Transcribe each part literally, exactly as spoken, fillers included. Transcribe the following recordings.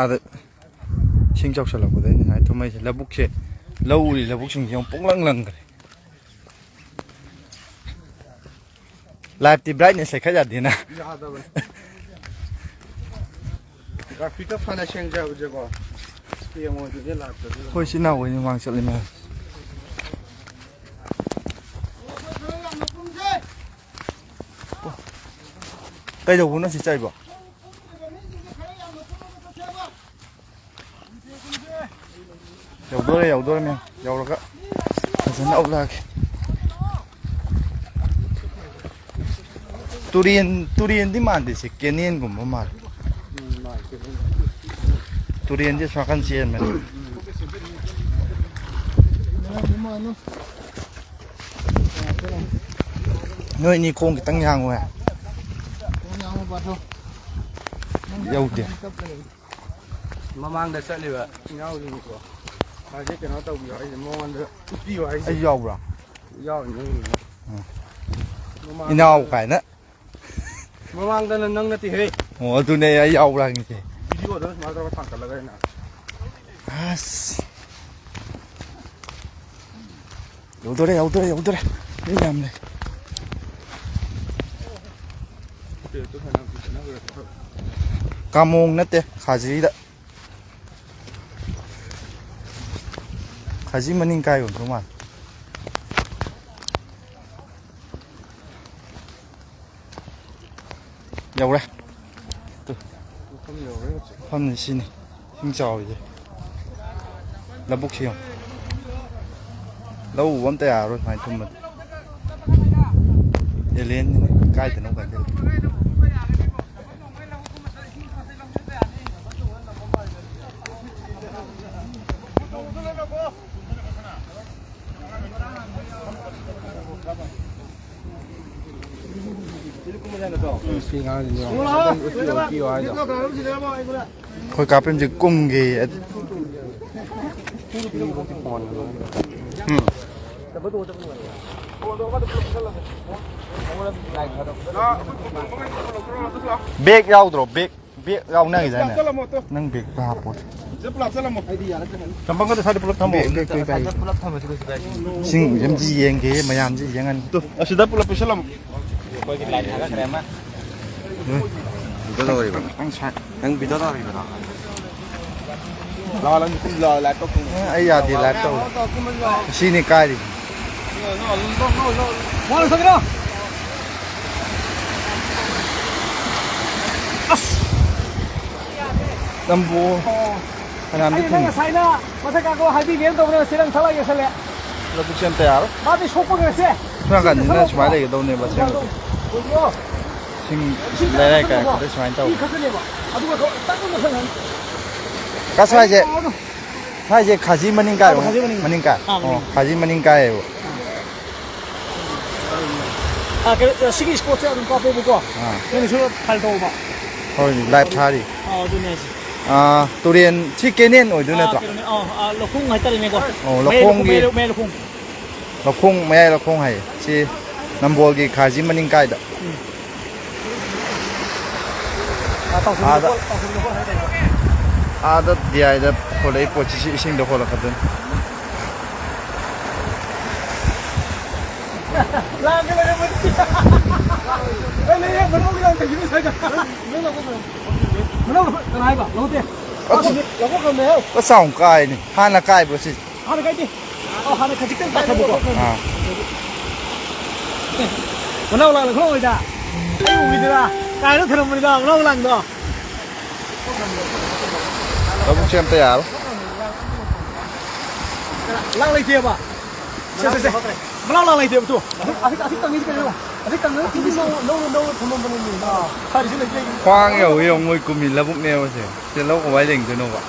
ꯑꯥꯗ ꯏꯁꯤꯡ ꯆꯥꯎꯁꯜꯂꯛꯄꯗ ꯑꯩꯅ ꯉꯥꯏ ꯊꯨꯝꯃꯩꯁꯦ, ꯂꯧꯕꯨꯛꯁꯦ, ꯂꯧ ꯎꯔꯤ ꯂꯧꯕꯨꯛꯁꯤꯡꯁꯦ ꯑꯃꯨꯛ ꯄꯨꯡꯂꯪ ꯂꯪꯈ꯭ꯔꯦ꯫ ꯂꯥꯏꯐꯇꯤ ꯕ꯭ꯔꯥꯏꯠꯅꯦꯁ ꯂꯩꯈꯠ ꯌꯥꯗꯦꯅ꯫ ꯌꯥꯗꯕꯅꯤ꯫ ꯒ꯭ꯔꯥꯐꯤꯛꯇ ꯐꯅ ꯁꯦꯡꯖꯕꯁꯦꯀꯣ, ꯌꯦꯡꯉꯣ ꯑꯗꯨꯗꯤ ꯂꯥꯛꯇꯗꯤ꯫ ꯑꯩꯈꯣꯏ ꯏꯆꯤꯟ ꯏꯅꯥꯎꯈꯩ ꯃꯃꯥꯡ ꯆꯠꯂꯤ ꯃꯌꯥꯝ꯫ ꯀꯩꯗꯧꯕꯅꯣ ꯁꯤ ꯆꯥꯏꯕꯣ? ꯌꯧꯗꯣꯔꯦ, ꯌꯧꯗꯣꯔꯦ ꯃꯌꯥꯝ꯫ ꯌꯧꯔꯒ ꯐꯖꯅ ꯑꯣꯛꯂꯛꯑꯒꯦ꯫ ꯇꯨꯔꯦꯟ, ꯇꯨꯔꯦꯟꯗꯤ ꯃꯥꯟꯗꯦ, ꯁꯤ ꯀꯦꯅꯦꯟꯒꯨꯝꯕ ꯃꯥꯜꯂꯦ꯫ ꯇꯨꯔꯦꯟꯁꯦ ꯁꯣꯝ ꯅꯥꯀꯟ ꯆꯦꯟꯕꯅꯦ꯫ ꯅꯣꯏꯅꯤ ꯈꯣꯡ ꯈꯤꯇꯪ ꯌꯥꯡꯉꯨꯍꯦ꯫ ꯌꯧꯗꯦ꯫ ꯃꯃꯥꯡꯗ ꯆꯠꯂꯤꯕ ꯏꯅꯥꯎꯁꯤꯡꯀꯣ, ꯃꯥꯁꯦ ꯀꯩꯅꯣ ꯇꯧꯕꯤꯌꯣ ꯍꯥꯏꯁꯦ, ꯃꯉꯣꯟꯗ ꯎꯠꯄꯤꯌꯣ ꯍꯥꯏꯁꯦ꯫ ꯑꯩꯁꯨ ꯌꯥꯎꯕ꯭ꯔꯥ? ꯌꯥꯎꯔꯤꯅꯦ꯫ ꯎꯝ꯫ ꯃꯃꯥꯡꯗ ꯏꯅꯥꯎ ꯀꯥꯏꯅ꯫ ꯃꯃꯥꯡꯗꯅ ꯅꯪ ꯅꯠꯇꯦꯍꯦ꯫ ꯑꯣ, ꯑꯗꯨꯅꯦ ꯑꯩ ꯌꯥꯎꯕ꯭ꯔꯥ ꯍꯪꯉꯤꯁꯦ꯫ ꯚꯤꯗꯤꯑꯣꯗ ꯁꯨꯃꯥꯏꯅ ꯇꯧꯔꯒ ꯊꯥꯡꯒꯠꯂꯒ ꯑꯩꯅ꯫ ꯑꯁ꯫ ꯌꯧꯗꯣꯔꯦ, ꯌꯧꯗꯣꯔꯦ, ꯌꯧꯗꯣꯔꯦ꯫ ꯃꯤ ꯌꯥꯝ ꯂꯩ꯫ ꯀꯥꯃꯣꯡ ꯅꯠꯇꯦ, ꯈꯥꯖꯤꯗ꯫ ꯈꯥꯖꯤ ꯃꯅꯤꯡ ꯀꯥꯏ ꯑꯣꯏꯔꯝꯗꯧ ꯃꯥꯜꯂꯦ꯫ ꯌꯧꯔꯦ꯫ ꯇꯨ꯫ ꯃꯐꯝ ꯌꯧꯔꯦ ꯍꯧꯖꯤꯛ꯫ ꯃꯐꯝꯁꯤ ꯁꯤꯅꯤ꯫ ꯏꯁꯤꯡ ꯆꯥꯎꯔꯤꯁꯦ꯫ ꯂꯧꯕꯨꯛꯁꯤ ꯌꯦꯡꯉꯨ꯫ ꯂꯧ ꯎꯕ ꯑꯝꯇ ꯌꯥꯔꯔꯣꯏ ꯁꯨꯃꯥꯏꯅ ꯊꯨꯝꯃꯗꯤ꯫ ꯑꯦꯂꯦꯟꯅꯤꯅꯦ꯫ ꯀꯥꯏꯗꯅꯣ ꯀꯥꯏꯗꯅꯣ꯫ ꯁꯤ ꯑꯉꯥꯡꯁꯤꯡꯁꯦ ꯌꯦꯡꯉꯣ꯫ ꯑꯗꯨꯝ ꯎꯠꯄꯤꯌꯣ, ꯎꯠꯄꯤꯌꯣ ꯍꯥꯏꯗꯣ꯫ ꯑꯩꯈꯣꯏ ꯀꯥꯞꯄꯤꯝꯁꯦ ꯀꯨꯝꯒꯦ꯫ ꯎꯝ꯫ ꯕꯦꯛ ꯌꯥꯎꯗ꯭ꯔꯣ, ꯕꯦꯛ? ꯕꯦꯛ ꯌꯥꯎꯅꯈꯤꯗꯥꯏꯅꯦ? ꯆꯠꯂꯝꯃꯣ, ꯇꯣ꯫ ꯅꯪ ꯕꯦꯛꯇꯣ ꯍꯥꯞꯄꯣ꯫ ꯁꯤꯗ ꯄꯨꯂꯞ ꯆꯠꯂꯝꯃꯣ꯫ ꯑꯩꯗꯤ ꯌꯥꯔꯛꯀꯅꯤ꯫ ꯆꯝꯄꯜꯒꯗꯣ ꯁ꯭ꯋꯥꯏꯗ ꯄꯨꯂꯞ ꯊꯝꯃꯣ꯫ Back, back, back, back. ꯁꯤꯗ ꯄꯨꯂꯞ ꯊꯝꯃꯁꯤ, ꯀꯩꯁꯨ ꯀꯥꯏꯗꯦ꯫ ꯁꯤꯡ ꯌꯥꯝ ꯌꯦꯡꯒꯦ, ꯃꯌꯥꯝꯁꯤ ꯌꯦꯡꯍꯟ꯫ ꯇꯨ, ꯑꯁꯤꯗ ꯄꯨꯂꯞ ꯄꯤꯁꯜꯂꯝꯃꯣ꯫ ꯑꯩꯈꯣꯏꯒꯤ ꯂꯥꯏꯟ ꯊꯥꯒꯠꯈ꯭ꯔꯦ ꯑꯃ꯫ ꯎꯝ꯫ ꯚꯤꯗꯤꯑꯣ ꯇꯧꯔꯤꯕ꯫ ꯅꯪ ꯁꯥꯏ-, ꯅꯪ ꯚꯤꯗꯤꯑꯣ ꯇꯧꯔꯤꯕ ꯅꯪ? ꯂꯥꯎ, ꯂꯥꯎ, ꯂꯥꯎ, ꯂꯥꯎ, ꯂꯥꯎ, ꯂꯥꯎ꯫ ꯑꯦ, ꯑꯩ ꯌꯥꯗꯦ, ꯂꯥꯏꯚ ꯇꯧ꯫ ꯁꯤꯅꯤ ꯀꯥꯏꯔꯤ꯫ ꯃꯥꯅ ꯁꯛꯀꯦꯔꯣ? ꯑꯁ! ꯅꯝꯕꯨ꯫ ꯑꯣ꯫ ꯐꯅꯌꯥꯝꯗꯤ ꯑꯩꯅ ꯅꯪ ꯊꯨꯝꯃꯤ꯫ ꯉꯁꯥꯏꯅ ꯃꯁꯛ ꯀꯥꯛꯄ ꯍꯥꯏꯕꯤꯒꯦꯅ ꯇꯧꯕꯅꯦ, ꯉꯁꯤ ꯅꯪ ꯊꯠꯂꯛꯑꯒꯦ ꯈꯜꯂꯦ꯫ ꯂꯧꯕꯨꯛꯁꯦ ꯑꯝꯇ ꯌꯥꯔꯣꯏ꯫ ꯃꯥꯗꯤ ꯁꯣꯛꯄ ꯉꯁꯤ꯫ ꯁꯣꯝ ꯅꯥꯀꯟꯁꯤꯅ ꯁꯤꯗ ꯁꯨꯃꯥꯏꯅ ꯂꯩꯒꯗꯧꯅꯦꯕ ꯑꯁꯦꯡꯕꯗꯤ꯫ ꯁꯤꯡ ꯂꯩꯔꯥꯏ ꯀꯥꯔꯛꯄꯗ ꯁꯨꯃꯥꯏꯅ ꯇꯧꯕ꯫ ꯀꯁ ꯍꯥꯏꯁꯦ, ꯍꯥꯏꯁꯦ ꯈꯥꯖꯤ ꯃꯅꯤꯡ ꯀꯥꯏꯔꯣ? ꯈꯥꯖꯤ ꯃꯅꯤꯡ꯫ ꯃꯅꯤꯡ ꯀꯥꯏ? ꯑꯥ, ꯑꯣ, ꯃꯅꯤꯡ꯫ ꯈꯥꯖꯤ ꯃꯅꯤꯡ ꯀꯥꯏꯌꯦꯕ꯫ ꯑꯥ, ꯀꯩꯅꯣ, ꯁꯤꯒꯤ ꯏꯁꯄꯣꯠꯁꯦ ꯑꯗꯨꯝ ꯀꯥꯞꯄꯣꯕꯀꯣ꯫ ꯑꯥ꯫ ꯅꯪꯅꯁꯨ ꯐꯥꯏꯜ ꯇꯧꯕ꯫ ꯍꯣꯏ, ꯂꯥꯏꯚ ꯊꯥꯔꯤ꯫ ꯑꯥ, ꯑꯗꯨꯅꯦ ꯍꯥꯏꯁꯦ꯫ ꯑꯥ, ꯇꯨꯔꯦꯟ, ꯁꯤ ꯀꯦꯅꯦꯟ ꯑꯣꯏꯗꯣꯏ ꯑꯥ, ꯅꯠꯇ꯭ꯔꯣ? ꯀꯩꯅꯣꯅꯦ, ꯑꯥ, ꯑꯥ, ꯂꯧꯈꯣꯡ ꯍꯥꯏꯇꯥꯔꯦꯅꯦꯀꯣ꯫ ꯑꯣ, ꯃꯌꯥꯏ ꯂꯧꯈꯣꯡ, ꯂꯧꯈꯣꯡꯒꯤ ꯃꯌꯥꯏ ꯂꯧ-, ꯃꯌꯥꯏ ꯂꯧꯈꯣꯡ꯫ ꯂꯧꯈꯣꯡ, ꯃꯌꯥꯏ ꯂꯧꯈꯣꯡ ꯍꯥꯏꯌꯦ꯫ ꯁꯤ ꯅꯝꯕꯣꯜꯒꯤ ꯈꯥꯖꯤ ꯃꯅꯤꯡ ꯀꯥꯏꯗ꯫ ꯎꯝ꯫ ꯑꯥ, ꯇꯧꯁꯤꯜꯂꯨ, ꯑꯥꯗ, ꯇꯧꯁꯤꯜꯂꯨ, ꯇꯧꯁꯤꯜꯂꯨ ꯍꯥꯏꯗꯥꯏꯅꯦ? ꯑꯥꯗ ꯗꯤ ꯑꯥꯏꯗ ꯍꯣꯜꯂꯛꯏ ꯄꯣꯠꯁꯤ ꯁꯤ ꯏꯁꯤꯡꯗ ꯍꯣꯜꯂꯛꯀꯗꯣꯏꯅꯤ꯫ ꯂꯥꯛꯀꯦ, ꯂꯥꯛꯀꯦ, ꯃꯅꯨꯡ-, ꯑꯩ ꯂꯩꯌꯦ, ꯃꯅꯨꯡꯒꯤ ꯂꯥꯡ ꯇꯧꯈꯤꯕ ꯁ꯭ꯋꯥꯏꯗ꯫ ꯃꯅꯨꯡ ꯀꯅꯥ ꯍꯥꯏꯕ? ꯂꯧꯗꯦ꯫ ꯑꯁ, ꯂꯧꯕꯨꯛ ꯀꯝꯃꯦ ꯍꯦ꯫ ꯑꯁ, ꯆꯥꯎꯅ ꯀꯥꯏꯅꯤ꯫ ꯍꯥꯟꯅ ꯀꯥꯏꯕ꯭ꯔꯣ ꯁꯤ? ꯍꯥꯟꯅ ꯀꯥꯏꯗꯦ꯫ ꯑꯣ, ꯍꯥꯟꯅ ꯈꯖꯤꯛꯇꯪ ꯀꯥꯊꯕꯀꯣ꯫ ꯑꯥ꯫ ꯃꯅꯥꯎ ꯂꯥꯡꯅ ꯈꯪꯉꯣꯏꯗ꯫ ꯑꯩ ꯎꯈꯤꯗꯦꯗ꯫ ꯀꯥꯏꯗ ꯊꯅꯝꯕꯅꯤꯗ, ꯃꯅꯥꯎ ꯂꯥꯡꯗꯣ꯫ ꯂꯧꯕꯨꯛꯁꯦ ꯑꯝꯇ ꯌꯥꯔꯣꯏ꯫ ꯂꯥꯡ ꯂꯩꯇꯦꯕ꯫ ꯁꯦ, ꯁꯦ, ꯁꯦ꯫ ꯃꯅꯥꯎ ꯂꯥꯡ ꯂꯩꯇꯦꯕ ꯇꯨ꯫ ꯑꯁꯤ, ꯑꯁꯤ, ꯑꯁꯤ ꯀꯪꯉꯤꯁꯤ ꯀꯩꯅꯣ? ꯑꯁꯤ ꯀꯪꯉꯒ ꯇꯤꯚꯤ ꯅꯧꯅ, ꯅꯧꯅ, ꯅꯧꯅ ꯊꯝꯃꯝꯕꯅꯤꯅꯦ꯫ ꯑꯥ, ꯐꯔꯤꯁꯤ ꯂꯩꯇꯦ꯫ ꯈ꯭ꯋꯥꯡ ꯌꯧꯋꯤ ꯌꯦꯡꯉꯨ, ꯃꯣꯏ ꯀꯨꯝꯃꯤ ꯂꯧꯕꯨꯛꯅꯦꯕ ꯁꯦ꯫ ꯁꯤ ꯂꯧ ꯀꯃꯥꯏꯅ ꯂꯤꯡꯗꯣꯏꯅꯣꯕ?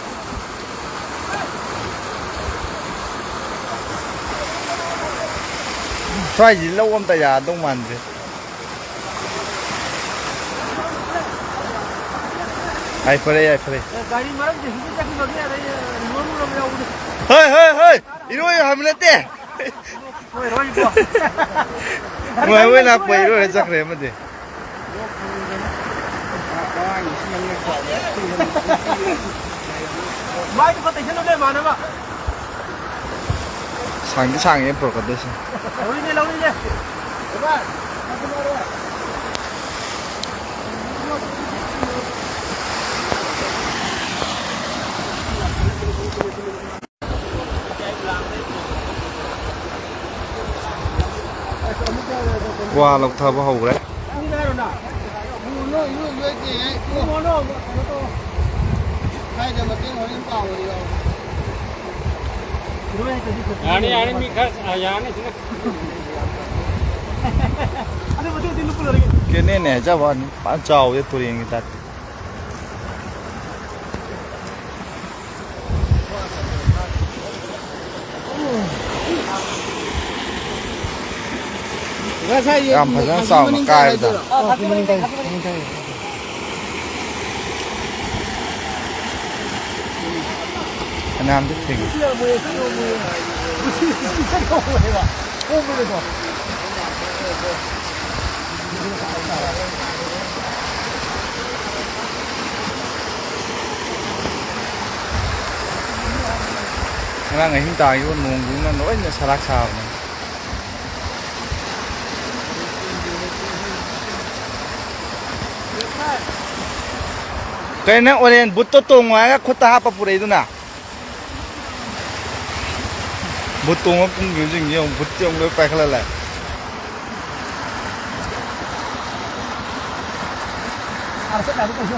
ꯁ꯭ꯋꯥꯏꯁꯤ ꯂꯧ ꯑꯝꯇ ꯌꯥꯗꯧ ꯃꯥꯟꯗ꯭ꯔꯦ꯫ ꯌꯥꯏꯐꯔꯦ, ꯌꯥꯏꯐꯔꯦ꯫ ꯒꯥꯔꯤ ꯃꯔꯛꯇ ꯍꯧꯖꯤꯛ ꯆꯠꯈꯤꯕꯒꯤ ꯑꯗꯩ ꯂꯣꯏꯔꯨꯔꯕ ꯌꯥꯎꯕꯅꯤ꯫ ꯍꯣꯏ, ꯍꯣꯏ, ꯍꯣꯏ! ꯏꯔꯣꯏ ꯍꯥꯏꯕ ꯅꯠꯇꯦ! ꯍꯣꯏ, ꯍꯣꯏ, ꯏꯕꯣ꯫ ꯃꯣꯏ ꯍꯣꯏ ꯂꯥꯛꯄ ꯏꯔꯣꯏꯔ ꯆꯠꯈ꯭ꯔꯦ ꯑꯃꯗꯤ꯫ ꯃꯥꯏꯗꯨ ꯈꯔ ꯇꯩꯁꯜꯂꯨꯅꯦ, ꯃꯥꯟꯅꯕ꯫ ꯁꯥꯡꯗꯤ ꯁꯥꯡꯉꯦ ꯄꯨꯔꯛꯀꯗꯣꯏꯁꯦ꯫ ꯂꯧꯔꯤꯅꯦ, ꯂꯧꯔꯤꯅꯦ꯫ ꯀ꯭ꯋꯥ ꯂꯧꯊꯕ ꯍꯧꯈ꯭ꯔꯦ꯫ ꯌꯥꯅꯤ, ꯌꯥꯅꯤ, ꯃꯤ ꯈꯔ, ꯑ, ꯌꯥꯅꯤ ꯁꯤꯅ꯫ ꯀꯦꯅꯦꯜꯅꯦ ꯍꯥꯏꯖꯕ ꯋꯥꯅꯤ, ꯐꯖꯅ ꯆꯥꯎꯋꯦ ꯇꯨꯔꯦꯟꯒꯤ ꯇꯥꯏꯞꯇ꯫ ꯌꯥꯝ ꯐꯖꯅ ꯆꯥꯎꯅ ꯀꯥꯏꯕꯗ꯫ ꯐꯅꯌꯥꯝꯗꯤ ꯊꯦꯡꯉꯦ꯫ ꯉꯔꯥꯡ ꯑꯍꯤꯡ ꯇꯥꯈꯤꯕ ꯅꯣꯡꯗꯨꯅ ꯂꯣꯏꯅ ꯁꯂꯥꯛ ꯁꯥꯕꯅꯦ꯫ ꯀꯩꯅꯣ ꯅꯪ ꯑꯣꯔꯦꯟ ꯕꯨꯠꯇꯣ ꯇꯣꯡꯉꯣ ꯍꯥꯏꯔꯒ ꯈꯨꯠꯇ ꯍꯥꯞꯄ ꯄꯨꯔꯛꯏꯗꯨꯅ? ꯕꯨꯠ ꯇꯣꯡꯉ ꯀꯨꯝꯈꯤꯕꯁꯤꯡꯁꯦ ꯑꯃꯨꯛ ꯕꯨꯠꯁꯦ ꯑꯃꯨꯛ ꯂꯣꯏ ꯄꯥꯏꯈꯠꯂ ꯂꯥꯛꯑꯦ꯫ ꯑꯥꯗ ꯆꯠ ꯌꯥꯗꯦ ꯀꯩꯁꯨ꯫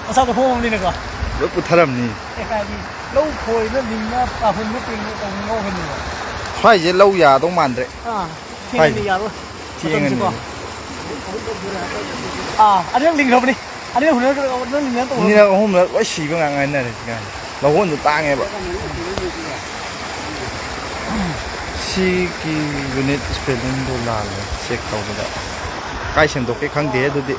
ꯃꯁꯥꯗꯣ ꯍꯣꯡꯉꯕꯅꯤꯅꯀꯣ꯫ ꯂꯣꯏ ꯄꯨꯊꯔꯝꯅꯤ꯫ ꯑꯦ, ꯀꯥꯏꯗꯤ ꯂꯧ ꯈꯣꯏꯕ ꯂꯤꯡꯕ ꯄꯥꯐꯟꯕ ꯇꯤꯡꯕ ꯇꯧꯕ ꯉꯧꯔꯕꯅꯦꯕ꯫ ꯁ꯭ꯋꯥꯏꯁꯦ ꯂꯧ ꯌꯥꯗꯧ ꯃꯥꯟꯗ꯭ꯔꯦ꯫ ꯑꯥ, ꯊꯦꯡꯉꯅꯤ ꯁ꯭ꯋꯥꯏꯁꯦ꯫ ꯌꯥꯔꯣꯏ꯫ ꯊꯦꯡꯉꯅꯤ꯫ ꯃꯇꯝꯁꯤꯀꯣ꯫ ꯑꯥ, ꯑꯅꯤꯔꯛ ꯂꯤꯡꯈ꯭ꯔꯕꯅꯤ꯫ ꯑꯅꯤꯔꯛ ꯍꯨꯟꯅꯈ꯭ꯔ-, ꯑꯅꯤꯔꯛ ꯂꯤꯡꯅ ꯇꯧꯈ꯭ꯔꯕꯅꯤ꯫ ꯑꯅꯤꯔꯛ ꯑꯍꯨꯝꯂꯛ ꯂꯣꯏ ꯁꯤꯕ ꯉꯥꯛ ꯉꯥꯏꯅꯔꯦ ꯍꯧꯖꯤꯛꯀꯥꯟ꯫ ꯂꯧꯍꯣꯟꯁꯨ ꯇꯥꯡꯉꯦꯕ꯫ ꯁꯤꯒꯤ ꯌꯨꯅꯤꯠ ꯏꯁꯄꯦꯂꯤꯡꯗꯣ ꯂꯥꯜꯂꯦ ꯆꯦꯛ ꯇꯧꯕꯗ꯫ ꯀꯥꯏ ꯁꯦꯝꯗꯣꯛꯀꯦ ꯈꯪꯗꯦ ꯑꯗꯨꯗꯤ꯫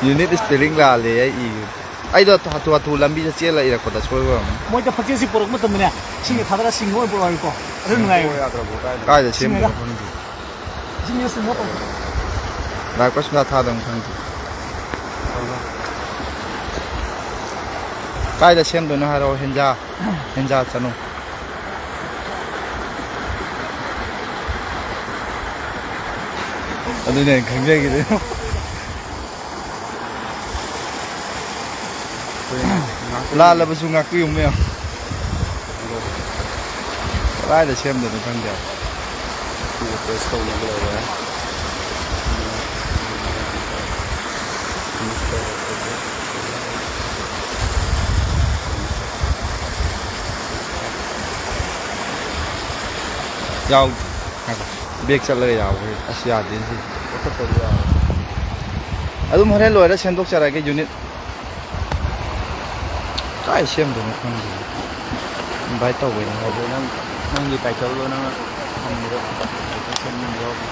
ꯌꯨꯅꯤꯠ ꯏꯁꯄꯦꯂꯤꯡ ꯂꯥꯜꯂꯦ ꯑꯩ ꯏꯕꯗꯣ꯫ ꯑꯩꯗꯣ ꯍꯥꯊꯨ ꯍꯥꯊꯨ ꯂꯝꯕꯤꯗ ꯆꯦꯜꯂ ꯏꯔꯛꯄꯗ ꯁꯣꯏꯕ ꯑꯣꯏꯔꯝꯅꯤ꯫ ꯃꯣꯏꯗ ꯐꯛꯆꯦꯠꯁꯤ ꯄꯨꯔꯛꯄ ꯃꯇꯝꯗꯅꯦ, ꯏꯁꯤꯡꯗ ꯊꯥꯗꯔ ꯁꯤꯡꯕ ꯑꯣꯏꯅ ꯄꯨꯔꯛꯑꯣꯀꯣ꯫ ꯑꯗꯨ ꯅꯨꯡꯉꯥꯏꯕꯅꯦ꯫ ꯀꯥꯏꯗ ꯁꯦꯝꯃꯤꯅꯣ ꯈꯪꯗꯦ꯫ ꯏꯁꯤꯡꯗ ꯁꯤꯡꯕ ꯄꯨꯔꯛꯄ꯫ ꯂꯥꯏꯛ ꯁꯨꯡꯊꯥ ꯊꯥꯗꯕ ꯈꯪꯗꯦ꯫ ꯀꯥꯏꯗ ꯁꯦꯝꯗꯣꯏꯅꯣ ꯍꯥꯏꯔꯛꯑꯣ, ꯍꯦꯟꯖꯥ, ꯍꯦꯟꯖꯥ ꯆꯠꯅꯨ꯫ ꯑꯗꯨꯅꯦ ꯑꯩꯅ ꯈꯪꯖꯈꯤꯗꯦ꯫ ꯂꯥꯜꯂꯕꯁꯨ ꯉꯥꯛꯄꯤꯌꯨ ꯃꯌꯥꯝ꯫ ꯀꯗꯥꯏꯗ ꯁꯦꯝꯗꯣꯏꯅꯣ ꯈꯪꯗꯦ꯫ ꯁꯤꯒ paste ꯇꯧꯅꯕ ꯂꯩꯔꯦ꯫ ꯌꯥꯎꯗꯦ꯫ ꯉꯥꯏꯈꯣ꯫ Back ꯆꯠꯂꯒ ꯌꯥꯎꯈ꯭ꯔꯦ꯫ ꯑꯁ, ꯌꯥꯗꯦ ꯁꯤ꯫ ꯀꯛꯊꯠꯇ꯭ꯔꯗꯤ ꯌꯥꯔꯣꯏ꯫ ꯑꯗꯨꯝ ꯍꯣꯔꯦꯟ ꯂꯣꯏꯔ ꯁꯦꯝꯗꯣꯛꯆꯔꯛꯑꯒꯦ unit꯫ ꯀꯥꯏ ꯁꯦꯝꯗꯣꯏꯅꯣ ꯈꯪꯗꯦ꯫ Invite ꯇꯧꯕꯩꯅꯦ꯫ ꯑꯗꯣ ꯅꯪ, ꯅꯪꯒꯤ title ꯗꯣ ꯅꯪꯅ ꯊꯝꯕꯗꯣ, title ꯁꯦꯝꯅꯤꯡꯕ ꯌꯥꯎꯗ꯭ꯔꯣ?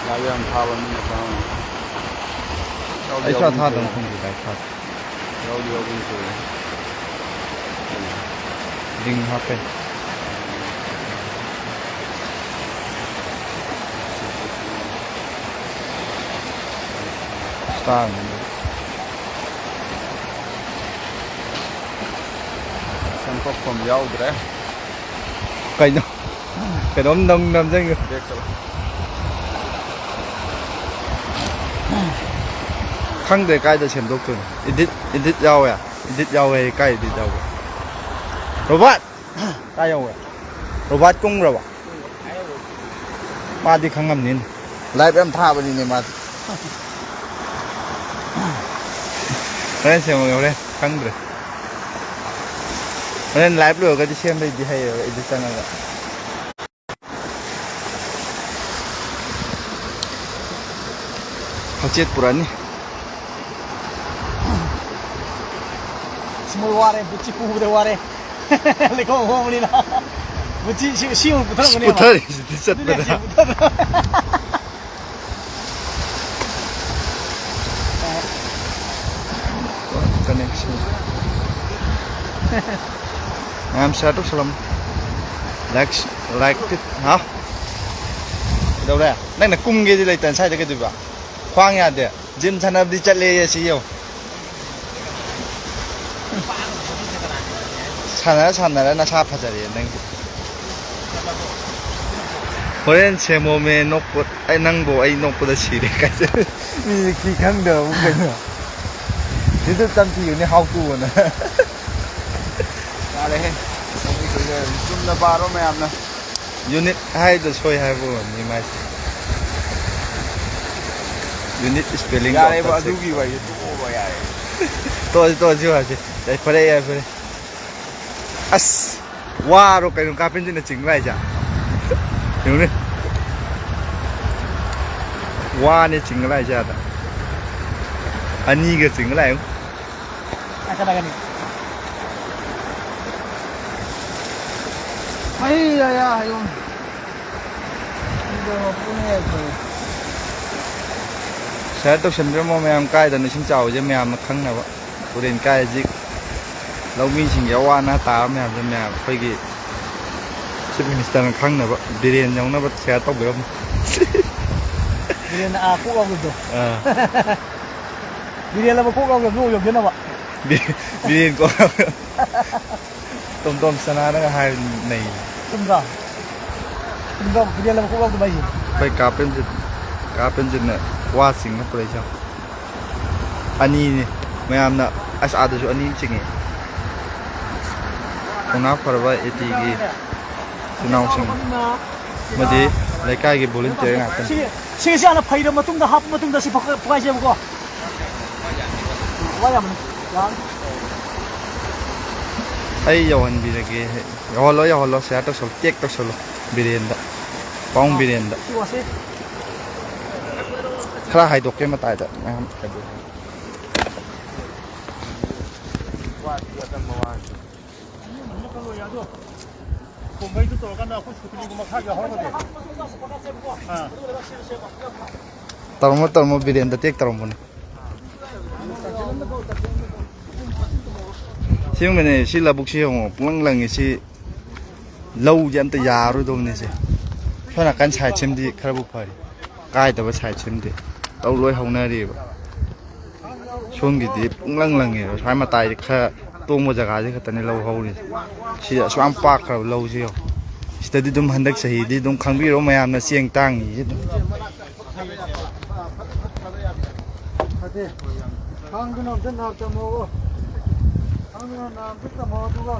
ꯂꯥꯏꯕ ꯌꯥꯝ ꯊꯥꯕ ꯃꯤꯅ ꯈꯪꯉꯝꯃꯅꯤ꯫ ꯌꯥꯎꯗꯤ ꯑꯩ ꯁꯨꯡꯊꯥ ꯌꯥꯎꯒꯨꯝ ꯊꯥꯗꯕ ꯇꯧꯋꯦ꯫ ꯈꯪꯗꯦ ꯂꯥꯏꯕ ꯊꯥꯗꯦ꯫ ꯌꯥꯎꯗꯤ ꯌꯥꯎꯒꯨꯝ ꯇꯧꯋꯦ꯫ Link ꯍꯥꯞꯄꯦ꯫ Star ꯅꯤ꯫ ꯁꯦꯝꯗꯣꯛꯐꯝ ꯌꯥꯎꯗ꯭ꯔꯦ꯫ ꯀꯩꯅꯣ? ꯀꯩꯅꯣꯝ ꯅꯝ-, ꯅꯝꯖꯟꯒ꯭ꯔꯦ꯫ Back ꯆꯠꯂꯣ꯫ ꯈꯪꯗ꯭ꯔꯦ ꯀꯥꯏꯗ ꯁꯦꯝꯗꯣꯛꯇꯣꯏꯅꯣ꯫ Edit, edit ꯌꯥꯎꯋꯦ꯫ Edit ꯌꯥꯎꯋꯦ꯫ ꯀꯥꯏ edit ꯌꯥꯎꯒꯦ? ꯔꯣꯕꯥꯔꯠ! ꯀꯥꯏ ꯌꯧꯒ꯭ꯔꯦ? ꯔꯣꯕꯥꯔꯠ ꯀꯨꯝꯒ꯭ꯔꯕꯣ? ꯃꯥꯗꯤ ꯈꯪꯉꯝꯅꯤꯅꯦ꯫ Live ꯌꯥꯝ ꯊꯥꯕꯅꯤꯅꯦ ꯃꯥꯗꯤ꯫ ꯍꯣꯔꯦꯟ ꯁꯦꯝꯃꯒꯦ, ꯍꯣꯔꯦꯟ꯫ ꯈꯪꯗ꯭ꯔꯦ꯫ ꯍꯣꯔꯦꯟ live ꯂꯣꯏꯔꯒꯗꯤ ꯁꯦꯝꯕꯩꯗꯤ ꯍꯩꯌꯦꯕ ꯑꯩꯗꯤ ꯆꯪꯉꯒ꯫ ꯍꯪꯆꯤꯠ ꯄꯨꯔꯛꯑꯅꯤ꯫ ꯁꯤ ꯃꯣꯏ ꯋꯥꯔꯦ, ꯕꯨꯠꯁꯤ ꯄꯨꯕꯗ ꯋꯥꯔꯦ꯫ ꯂꯩꯈꯣꯝ ꯍꯣꯕꯅꯤꯅ꯫ ꯕꯨꯠꯁꯤ ꯁꯤ, ꯁꯤ ꯑꯃꯨꯛ ꯄꯨꯊꯔꯝꯒꯅꯦꯕ꯫ ꯄꯨꯊꯔꯤꯁꯤꯗꯤ ꯑꯗꯨꯅꯦ ꯆꯠꯄꯗ꯫ ꯁꯤ ꯄꯨꯊꯔ-, Connection꯫ ꯃꯌꯥꯝ share ꯇꯧꯁꯜꯂꯝꯃꯨ꯫ Like, like, ꯍꯥ? ꯀꯩꯗꯧꯔꯦ? ꯅꯪꯅ ꯀꯨꯝꯒꯦꯗꯤ ꯂꯩꯇꯅ ꯁ꯭ꯋꯥꯏꯗ ꯀꯩꯗꯧꯕ? ꯈ꯭ꯋꯥꯡ ꯌꯥꯗꯦ꯫ ꯖꯤꯝ ꯁꯥꯟꯅꯕꯗꯤ ꯆꯠꯂꯦꯌꯦ ꯁꯤ ꯌꯦꯡꯉꯣ꯫ ꯁꯥꯟꯅꯔ ꯁꯥꯟꯅꯔ ꯅꯁꯥ ꯐꯖꯔꯦ ꯅꯪꯗꯤ꯫ ꯍꯣꯔꯦꯟ ꯁꯦꯝꯃꯣꯃꯦ ꯅꯣꯛꯄ꯫ ꯑꯩ ꯅꯪꯕꯨ ꯑꯩ ꯅꯣꯛꯄꯗ ꯁꯤꯔꯦ ꯀꯥꯏꯁꯦ꯫ ꯃꯤ ꯈꯤ ꯈꯪꯗꯕꯕꯨ ꯀꯩꯅꯣ? ꯁꯤꯗ ꯇꯝꯊꯤꯕꯅꯦ ꯍꯥꯎꯇꯨꯑꯅ꯫ ꯌꯥꯔꯦꯍꯦ꯫ ꯆꯨꯝꯅ ꯄꯥꯔꯣ ꯃꯌꯥꯝꯅ꯫ ꯌꯨꯅꯤꯠ ꯍꯥꯏꯗꯣ ꯁꯣꯏ ꯍꯥꯏꯕ ꯑꯣꯏꯔꯝꯅꯤ ꯃꯥꯏꯁꯦ꯫ ꯌꯨꯅꯤꯠ ꯏꯁꯄꯦꯂꯤꯡꯗꯣ ꯌꯥꯔꯦꯕ, ꯑꯝꯇ ꯆꯦꯛ ꯑꯗꯨꯒꯤ ꯇꯧ꯫ ꯋꯥꯔꯤꯗꯣ ꯇꯣꯛꯑꯣꯕ, ꯌꯥꯔꯦ꯫ ꯇꯣꯛꯑꯁꯤ, ꯇꯣꯛꯑꯁꯤ, ꯋꯥꯁꯦ꯫ ꯌꯥꯏꯐꯔꯦ, ꯌꯥꯏꯐꯔꯦ꯫ ꯑꯁ! ꯋꯥꯔꯣ ꯀꯩꯅꯣ ꯀꯥ ꯄꯦꯟꯖꯤꯠꯅ ꯆꯤꯡꯕ ꯍꯥꯏꯁꯦ? ꯌꯦꯡꯉꯨꯅꯦ꯫ ꯋꯥꯅꯦ ꯆꯤꯡꯉ ꯂꯥꯛꯏꯁꯦ ꯑꯥꯗ꯫ ꯑꯅꯤꯒ ꯆꯤꯡꯉ ꯂꯥꯛꯑꯦ꯫ ꯅꯥꯀꯟ ꯅꯥꯀꯟꯅꯤ꯫ ꯑꯩ ꯌꯥ, ꯌꯥ, ꯍꯥꯏꯌꯣ꯫ ꯁꯤꯗ ꯃꯄꯨꯅ ꯌꯥꯏꯐꯔꯦ꯫ ꯁꯤꯌꯥꯔ ꯇꯧꯁꯟꯕꯤꯔꯝꯃꯣ ꯃꯌꯥꯝ, ꯀꯥꯏꯗꯅꯣ ꯏꯁꯤꯡ ꯆꯥꯎꯕꯁꯦ ꯃꯌꯥꯝꯅ ꯈꯪꯅꯕ꯫ ꯇꯨꯔꯦꯟ ꯀꯥꯏ ꯍꯧꯖꯤꯛ ꯂꯧꯃꯤꯁꯤꯡꯒꯤ ꯑꯋꯥ ꯑꯅꯥ ꯇꯥꯕ ꯃꯌꯥꯝꯁꯦ ꯃꯌꯥꯝ ꯑꯩꯈꯣꯏꯒꯤ ꯆꯤꯐ ꯃꯤꯅꯤꯁꯇꯔꯅ ꯈꯪꯅꯕ꯫ ꯕꯤꯔꯦꯟ ꯌꯧꯅꯕ ꯁꯤꯌꯥꯔ ꯇꯧꯕꯤꯔꯝꯃꯣ꯫ ꯕꯤꯔꯦꯟ, ꯑꯥ, ꯀꯣꯛ ꯌꯥꯎꯗꯕꯗꯣ꯫ ꯑꯥ꯫ ꯕꯤꯔꯦꯟ ꯑꯃ ꯀꯣꯛ ꯌꯥꯎꯗꯕꯗꯣ ꯌꯧꯖꯅꯕ꯫ ꯕꯤ-, ꯕꯤꯔꯦꯟ ꯀꯣꯛ ꯌꯥꯎꯗꯕ꯫ ꯇꯣꯝ ꯇꯣꯝ ꯆꯅꯥꯅꯒ ꯍꯥꯏꯕ ꯅꯩ꯫ ꯆꯨꯝꯗ꯭ꯔꯣ? ꯆꯨꯝꯗ꯭ꯔꯣ? ꯕꯤꯔꯦꯟ ꯑꯃ ꯀꯣꯛ ꯌꯥꯎꯗꯕ ꯍꯥꯏꯁꯦ꯫ ꯑꯩꯈꯣꯏ ꯀꯥ ꯄꯦꯟꯖꯤꯠ, ꯀꯥ ꯄꯦꯟꯖꯤꯠꯅ ꯋꯥ ꯆꯤꯡꯅ ꯄꯨꯔꯛꯏꯁꯦ꯫ ꯑꯅꯤꯅꯤ꯫ ꯃꯌꯥꯝꯅ ꯑꯁ ꯑꯥꯗꯁꯨ ꯑꯅꯤ ꯆꯤꯡꯉꯤ꯫ ꯊꯧꯅꯥ ꯐꯔꯕ ꯑꯦ ꯇꯤꯒꯤ ꯏꯆꯤꯟ ꯏꯅꯥꯎꯁꯤꯡ ꯑꯃꯗꯤ ꯂꯩꯀꯥꯏꯒꯤ ꯚꯣꯂꯨꯟꯇꯤꯌꯔ ꯉꯥꯛꯇꯅꯤ꯫ ꯁꯤꯒꯤ, ꯁꯤꯒꯤꯁꯤ ꯍꯥꯟꯅ ꯐꯩꯔ ꯃꯇꯨꯡꯗ, ꯍꯥꯞꯄ ꯃꯇꯨꯡꯗ ꯁꯤ ꯐꯛ-, ꯐꯛꯀꯥꯏꯁꯦꯕꯀꯣ꯫ ꯋꯥ ꯌꯥꯝꯕꯅꯤ꯫ ꯌꯥꯔꯅꯤ꯫ ꯑꯩ ꯌꯧꯍꯟꯕꯤꯔꯒꯦ꯫ ꯌꯧꯍꯜꯂꯣ, ꯌꯧꯍꯜꯂꯣ꯫ ꯁꯤꯌꯥꯔ ꯇꯧꯁꯜꯂꯣ, ꯇꯦꯛ ꯇꯧꯁꯜꯂꯣ ꯕꯤꯔꯦꯟꯗ, ꯄꯥꯎꯡ ꯕꯤꯔꯦꯟꯗ꯫ ꯁꯤ ꯋꯥꯁꯤ꯫ ꯈꯔ ꯍꯥꯏꯗꯣꯛꯀꯦ ꯃꯇꯥꯏꯗ ꯃꯌꯥꯝ ꯍꯥꯏꯗꯣꯛꯀꯦ꯫ ꯀꯣꯝꯕꯩꯗꯨ ꯇꯧꯔꯀꯥꯟꯗ ꯑꯩꯈꯣꯏ ꯁꯨꯇꯤꯒꯨꯝꯕ ꯈꯔ ꯌꯥꯎꯍꯧꯔꯒꯗꯤ꯫ ꯑꯥ꯫ ꯇꯧꯔꯝꯃꯣ, ꯇꯧꯔꯝꯃꯣ, ꯕꯤꯔꯦꯟꯗ ꯇꯦꯛ ꯇꯧꯔꯝꯕꯅꯦ꯫ ꯁꯦꯡꯕꯅꯦ, ꯁꯤ ꯂꯧꯕꯨꯛꯁꯤ ꯌꯦꯡꯉꯣ, ꯄꯨꯡꯂꯪ ꯂꯪꯉꯤ꯫ ꯁꯤ ꯂꯧꯁꯦ ꯑꯝꯇ ꯌꯥꯔꯔꯣꯏꯗꯧꯕꯅꯦ ꯁꯦ꯫ ꯁꯣꯝ ꯅꯥꯀꯟ ꯁꯥꯏꯠ ꯁꯤꯃꯗꯤ ꯈꯔꯕꯨ ꯐꯔꯤ, ꯀꯥꯏꯗꯕ ꯁꯥꯏꯠ ꯁꯤꯃꯗꯤ ꯂꯧ ꯂꯣꯏ ꯍꯧꯅꯔꯤꯕ꯫ ꯁꯣꯝꯒꯤꯗꯤ ꯄꯨꯡꯂꯪ ꯂꯪꯉꯦꯕ꯫ ꯁ꯭ꯋꯥꯏ ꯃꯇꯥꯏꯗ ꯈꯔ ꯇꯣꯡꯕ ꯖꯒꯥꯁꯦ ꯈꯛꯇꯅꯦ ꯂꯧ ꯍꯧꯔꯤꯁꯦ꯫ ꯁꯤꯗ ꯑꯁꯨꯛ ꯌꯥꯝ ꯄꯥꯛꯈ꯭ꯔꯕ ꯂꯧꯁꯦ ꯌꯦꯡꯉꯣ꯫ ꯁꯤꯗꯗꯤ ꯑꯗꯨꯝ ꯍꯟꯗꯛ ꯆꯍꯤꯗꯤ ꯑꯗꯨꯝ ꯈꯪꯕꯤꯔꯣ ꯃꯌꯥꯝꯅ, ꯆꯦꯡ ꯇꯥꯡꯉꯤꯁꯦ ꯑꯗꯨꯝ꯫ ꯊꯥꯡꯗꯨꯅ ꯑꯝꯇ ꯅꯥꯞ ꯆꯝꯃꯣꯕ꯫ ꯊꯥꯡꯗꯨꯅ ꯅꯥꯞ ꯑꯝꯇ ꯆꯝꯃꯣ ꯑꯗꯨꯒ꯫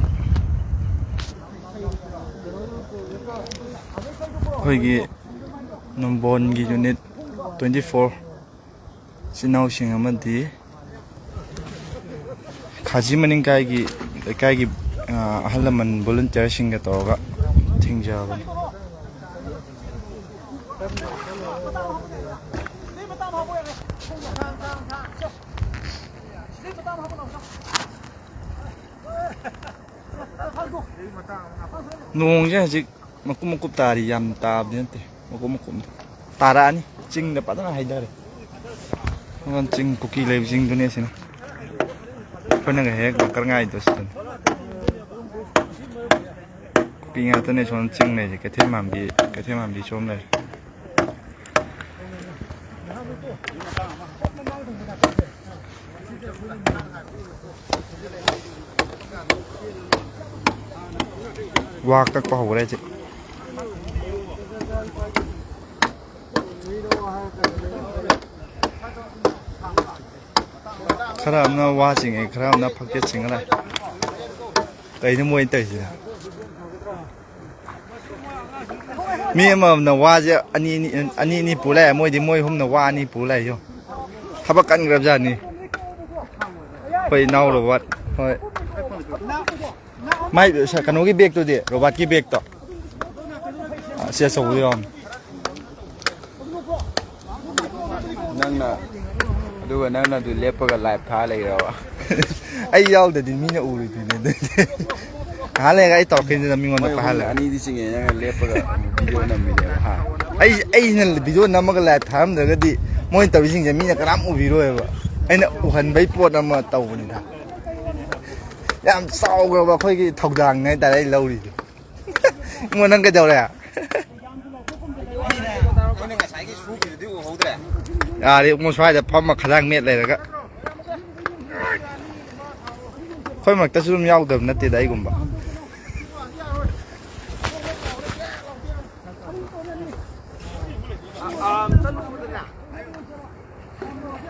ꯑꯩꯈꯣꯏꯒꯤ ꯅꯝꯕꯣꯟꯒꯤ unit twenty four ꯏꯆꯤꯟ ꯏꯅꯥꯎꯁꯤꯡ ꯑꯃꯗꯤ ꯈꯥꯖꯤ ꯃꯅꯤꯡꯀꯥꯏꯒꯤ ꯂꯩꯀꯥꯏꯒꯤ, ꯑ, ꯑꯍꯜ ꯂꯃꯟ volunteerꯁꯤꯡꯒ ꯇꯧꯔꯒ ꯊꯤꯡꯖꯕꯅꯤ꯫ ꯅꯣꯡꯁꯦ ꯍꯧꯖꯤꯛ ꯃꯀꯨꯞ ꯃꯀꯨꯞ ꯇꯥꯔꯤ, ꯌꯥꯝ ꯇꯥꯕꯗꯤ ꯅꯠꯇꯦ, ꯃꯀꯨꯞ ꯃꯀꯨꯞꯅꯤ꯫ ꯇꯥꯔꯛꯑꯅꯤ꯫ ꯆꯤꯡꯗ ꯐꯖꯅ ꯍꯩꯊꯔꯦ꯫ ꯍꯣꯔꯦꯟ ꯆꯤꯡ ꯀꯨꯀꯤ ꯂꯩꯕꯁꯤꯡꯗꯨꯅꯦ ꯁꯤꯅ꯫ ꯑꯩꯈꯣꯏꯅꯒ ꯍꯦꯛ ꯋꯥꯀꯔ ꯉꯥꯏꯗꯣ ꯁꯤꯗꯅꯤ꯫ ꯀꯨꯀꯤ ꯉꯥꯛꯇꯅꯦ ꯁꯣꯝ ꯆꯤꯡ ꯂꯩꯁꯦ꯫ ꯀꯩꯊꯦꯜ ꯃꯥꯟꯕꯤ, ꯀꯩꯊꯦꯜ ꯃꯥꯟꯕꯤ ꯁꯣꯝ ꯂꯩꯔꯦ꯫ ꯋꯥ ꯀꯛꯄ ꯍꯧꯈ꯭ꯔꯦ ꯍꯧꯖꯤꯛ꯫ ꯈꯔ ꯑꯃꯅ ꯋꯥ ꯆꯤꯡꯉꯦ, ꯈꯔ ꯑꯃꯅ ꯐꯛꯆꯦꯠ ꯆꯤꯡꯉ ꯂꯥꯛꯑꯦ꯫ ꯀꯩꯅꯣ ꯃꯣꯏ ꯇꯧꯔꯤꯁꯤꯅ? ꯃꯤ ꯑꯃꯃꯝꯅ ꯋꯥꯁꯦ ꯑꯅꯤ ꯑꯅꯤ, ꯑꯅꯤ ꯑꯅꯤ ꯄꯨ ꯂꯥꯛꯑꯦ꯫ ꯃꯣꯏꯗꯤ ꯃꯣꯏ ꯑꯍꯨꯝꯅ ꯋꯥ ꯑꯅꯤ ꯄꯨ ꯂꯥꯛꯑꯦ꯫ ꯌꯦꯡꯉꯣ, ꯊꯕꯛ ꯀꯟꯈ꯭ꯔꯕꯖꯥꯠꯅꯤ꯫ ꯑꯩꯈꯣꯏ ꯏꯅꯥꯎ ꯔꯣꯕꯥꯔꯠ ꯍꯣꯏ꯫ ꯃꯥꯏ ꯀꯩꯅꯣꯒꯤ ꯕꯦꯒꯇꯨꯗꯤ, ꯔꯣꯕꯥꯔꯠꯀꯤ ꯕꯦꯒꯇꯣ꯫ ꯑꯁꯤ ꯑꯆꯧꯕꯗꯨ ꯌꯥꯎꯔꯝꯃꯤ꯫ ꯅꯪꯅ, ꯑꯗꯨꯒ ꯅꯪꯅ ꯑꯗꯨ ꯂꯦꯞꯄꯒ live ꯊꯥ ꯂꯩꯔꯕ? ꯑꯩ ꯌꯥꯎꯗꯗꯤ ꯃꯤꯅ ꯎꯔꯣꯏꯗꯣꯏꯅꯦ ꯑꯗꯨꯗꯤ꯫ ꯉꯥꯏꯍꯥꯛ ꯂꯩꯔꯒ ꯑꯩ ꯇꯧꯔꯛꯀꯅꯤꯗꯅ ꯃꯤꯉꯣꯟꯗ ꯃꯣꯏ ꯑꯍꯨꯝꯅ ꯄꯥꯏꯍꯜꯂꯒ꯫ ꯑꯅꯤꯗꯤ ꯆꯤꯡꯉꯦ, ꯅꯪꯅ ꯂꯦꯞꯄꯒ video ꯅꯝꯃꯤꯅꯦꯕ, ꯍꯥ? ꯑꯩ, ꯑꯩꯅ video ꯅꯝꯃꯒ live ꯊꯥꯔꯝꯗ꯭ꯔꯒꯗꯤ ꯃꯣꯏꯅ ꯇꯧꯔꯤꯁꯤꯡꯁꯦ ꯃꯤꯅ ꯀꯅꯥꯝ ꯎꯕꯤꯔꯣꯏꯕ꯫ ꯑꯩꯅ ꯎꯍꯟꯕꯩ ꯄꯣꯠ ꯑꯃ ꯇꯧꯕꯅꯤꯗ꯫ ꯌꯥꯝ ꯆꯥꯎꯈ꯭ꯔꯕ ꯑꯩꯈꯣꯏꯒꯤ ꯊꯧꯗꯥꯡꯅꯦ ꯍꯥꯏꯇꯥꯔꯦ ꯑꯩ ꯂꯧꯔꯤꯁꯦ꯫ ꯏꯉꯣ, ꯅꯪ ꯀꯩꯗꯧꯔꯦ? ꯑꯩꯅ ꯉꯁꯥꯏꯒꯤ ꯁꯨꯈꯤꯕꯗꯨꯗꯤ ꯎꯍꯧꯗ꯭ꯔꯦ꯫ ꯌꯥꯔꯦ ꯏꯉꯣ, ꯁ꯭ꯋꯥꯏꯗ ꯐꯝꯃ ꯈꯗꯥꯡ ꯃꯦꯠ ꯂꯩꯔꯒ꯫ ꯑꯩꯈꯣꯏ ꯃꯔꯛꯇꯁꯨ ꯑꯗꯨꯝ ꯌꯥꯎꯗꯕ ꯅꯠꯇꯦꯗ ꯑꯩꯒꯨꯝꯕ꯫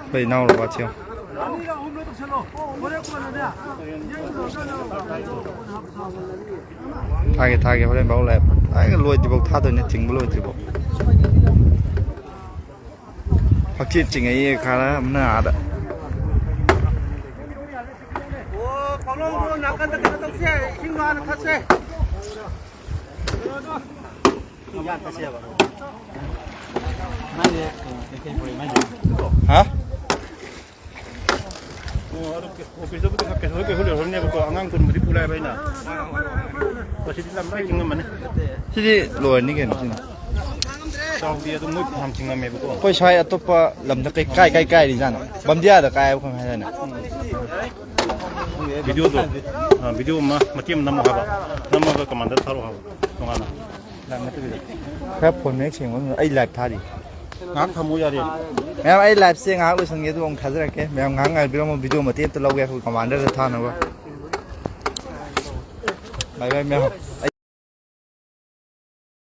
ꯑꯩꯈꯣꯏ ꯏꯅꯥꯎꯅꯨꯄꯥ ꯊꯤꯌꯣ꯫ ꯊꯥꯒꯦ, ꯊꯥꯒꯦ, ꯍꯣꯔꯦꯟ ꯐꯥꯎ ꯂꯥꯏꯞ꯫ ꯑꯩꯒ ꯂꯣꯏꯗ꯭ꯔꯤꯐꯥꯎ ꯊꯥꯗꯣꯏꯅꯦ, ꯆꯤꯡꯕ ꯂꯣꯏꯗ꯭ꯔꯤꯐꯥꯎ꯫ ꯍꯛꯆꯤꯠ ꯆꯤꯡꯉꯛꯏꯌꯦ ꯈꯔ ꯑꯃꯅ ꯑꯥꯗ꯫ ꯑꯣ, ꯄꯥꯎꯂꯧꯗꯣ ꯅꯥꯀꯟꯗ ꯀꯩꯅꯣ ꯇꯧꯁꯦ, ꯏꯁꯤꯡ ꯍꯥꯟꯅ ꯊꯛꯁꯦ꯫ ꯍꯥ? ꯑꯣ, ꯑꯗꯨ ꯑꯣꯐꯤꯁꯇꯕꯨꯗꯤ ꯈꯔ ꯀꯩꯁꯨ ꯀꯩꯁꯨ ꯂꯩꯍꯧꯔꯝꯅꯦꯕꯀꯣ, ꯑꯉꯥꯡ ꯀꯨꯟꯕꯨꯗꯤ ꯄꯨ ꯂꯥꯛꯑꯦꯕ ꯑꯩꯅ꯫ ꯑꯣ, ꯁꯤꯗꯤ ꯂꯝ ꯂꯣꯏ ꯆꯤꯡꯉꯝꯃꯅꯤ꯫ ꯁꯤꯗꯤ ꯂꯣꯏꯔꯅꯤ ꯀꯩꯅꯣ ꯁꯤꯅ꯫ ꯆꯥꯎꯗꯦ, ꯑꯗꯨꯝ ꯃꯣꯏ ꯐꯅꯌꯥꯝ ꯆꯤꯡꯉꯝꯃꯦꯕꯀꯣ꯫ ꯑꯩꯈꯣꯏ ꯁ꯭ꯋꯥꯏ ꯑꯇꯣꯞꯄ ꯂꯝꯗ ꯀꯩ, ꯀꯥꯏ, ꯀꯥꯏ ꯀꯥꯏꯔꯤꯖꯥꯠꯅꯣ? ꯕꯝꯗꯤꯌꯥꯗ ꯀꯥꯏ ꯍꯥꯏꯕ ꯀꯩꯅꯣꯝ ꯍꯥꯏꯗꯥꯏꯅꯦ? ꯚꯤꯗꯤꯑꯣꯗꯣ, ꯑ, ꯚꯤꯗꯤꯑꯣ ꯑꯃ ꯃꯇꯦꯛ ꯑꯃ ꯅꯝꯃꯣ ꯍꯥꯏꯕ, ꯅꯝꯃꯒ ꯀꯃꯥꯟꯗꯔ ꯊꯥꯔꯛꯑꯣ ꯍꯥꯏꯕ ꯇꯣꯉꯥꯟꯅ꯫ ꯈꯔ ꯐꯣꯟ ꯃꯌꯦꯛ ꯁꯦꯡꯕ ꯑꯃ, ꯑꯩ ꯂꯥꯏꯚ ꯊꯥꯔꯤ꯫ ꯉꯥꯏꯍꯥꯛ ꯊꯝꯃꯣ ꯌꯥꯔꯦ꯫ ꯃꯌꯥꯝ, ꯑꯩ ꯂꯥꯏꯚꯁꯦ ꯉꯥꯏꯍꯥꯛ ꯂꯣꯏꯁꯟꯒꯦ, ꯑꯗꯨꯒ ꯑꯃꯨꯛ ꯊꯥꯖꯔꯛꯀꯦ꯫ ꯃꯌꯥꯝ ꯉꯥꯏꯍꯥꯛ ꯉꯥꯏꯕꯤꯔꯝꯃꯣ, ꯚꯤꯗꯤꯑꯣ ꯃꯇꯦꯛ ꯑꯝꯇ ꯂꯧꯒꯦ ꯑꯩꯈꯣꯏ ꯀꯃꯥꯟꯗꯔꯗ ꯊꯥꯅꯕ꯫ ꯕꯥꯏ ꯕꯥꯏ ꯃꯌꯥꯝ꯫